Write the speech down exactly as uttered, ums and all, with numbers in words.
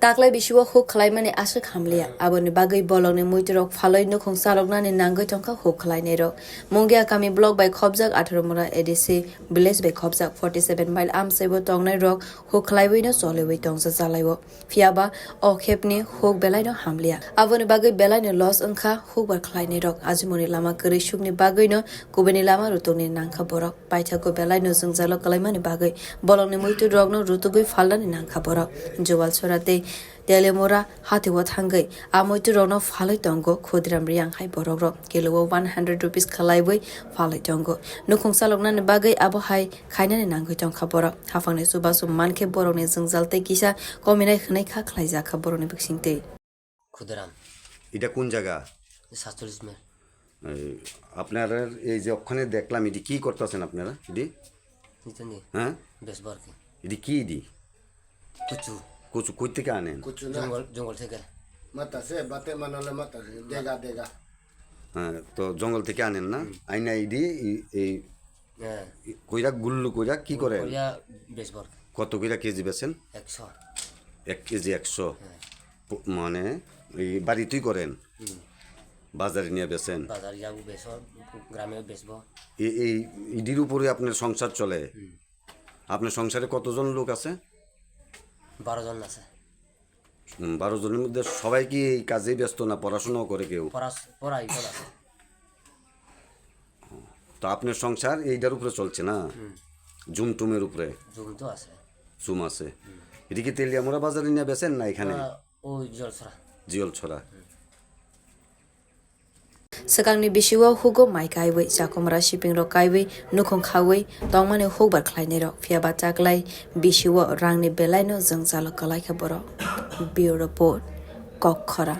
Taklai bisio huk khlaimani aswk hamliya, aboni bagwi bolongni muiturok phalwi nukhung chaloknani nangwi tongkha huk khlainairok. Mungia kami block bai khopjak atharo mura A D C village bai khopjak forty seven mile amchaibo tongnairok huk khlaiwino choliwi tongsa chalaio. Phiyaba o khepni huk belaino hamliya. Aboni bagwi belaino loss wngkha hukbar khlainairok. Ajimoni lama kwrwi sukni bagwino kubuni lama rutungni nangkha borok. Paithago belaino jwngjalo kwlaimani bagwi bolongni muiturrokno rutugwi phalnani nangkha borok. Juwalsora tei Teliamura hatio thangwi a muiturrokno phalwi tongo Khudiram Riyang hai borokrok. Kilao one hundred rupees khlaiwi phalwi tongo. Nukhung chaloknani bagwi abo hai khainani nangwi tongkha borok. Haphangni chubachu mankhe borokni jwngjal tei kisa kominai hwnwi kha khlaijakha borokni bisingtwi. Khudiram. এটা কোন জায়গা? সাতচল্লিশ মাইল। এই, আপনারা এই যে ওখানে দেখলাম, এটি কি করতেছেন আপনারা? এটি? এটা নিয়ে? হ্যাঁ? বেচবো আর কি। এটি কি এটি? কচু। কচু কই থেকে আনেন? কচু না। জঙ্গল, জঙ্গল থেকে। মাতাসে, বাতে মানলে মাতাসে, দেগা, দেগা। হ্যাঁ, তো জঙ্গল থেকে আনেন না? হুম। আইনা এটি, এই, এই হ্যাঁ। কইরা গুল্লু কইরা কি করেন? কইরা বেচবো আর কি। কত কইরা কেজি বেচেন? একশো। এক কেজি একশো। হ্যাঁ। প-, মানে এই বাড়িতেই করেন? হুম। বাজারে নিয়ে বেচেন? বাজার যাবো বেচবো, গ্রামেও বেচবো। এ-, এই ইডির উপরে আপনার সংসার চলে? হুম। আপনার সংসারে কতজন লোক আছে? বারো জন আছে। হুম, বারো জনের মধ্যে সবাই কি এই কাজেই ব্যস্ত না পড়াশোনাও করে কেউ? পড়াশ-, পড়াই করা আছে। তো আপনার সংসার এইটার উপরে চলছে না? হুম। জুম টুমের উপরে? জুম তো আছে। জুম আছে। হুম। এটা কি তেলিয়ামুড়া বাজারে নিয়ে বেচেন না এখানে? না, ওই জলছড়া। জিয়লছড়া। হুম। Swkangni bisio hugo mai kaiwi, chakomra sipingrok kaiwi, nukhung khawi tongmani hukbar khlainairok, phiyaba taklai bisio rangni belaino jwngjalo kwlaikha borok. Bureau Report, Kokkhora.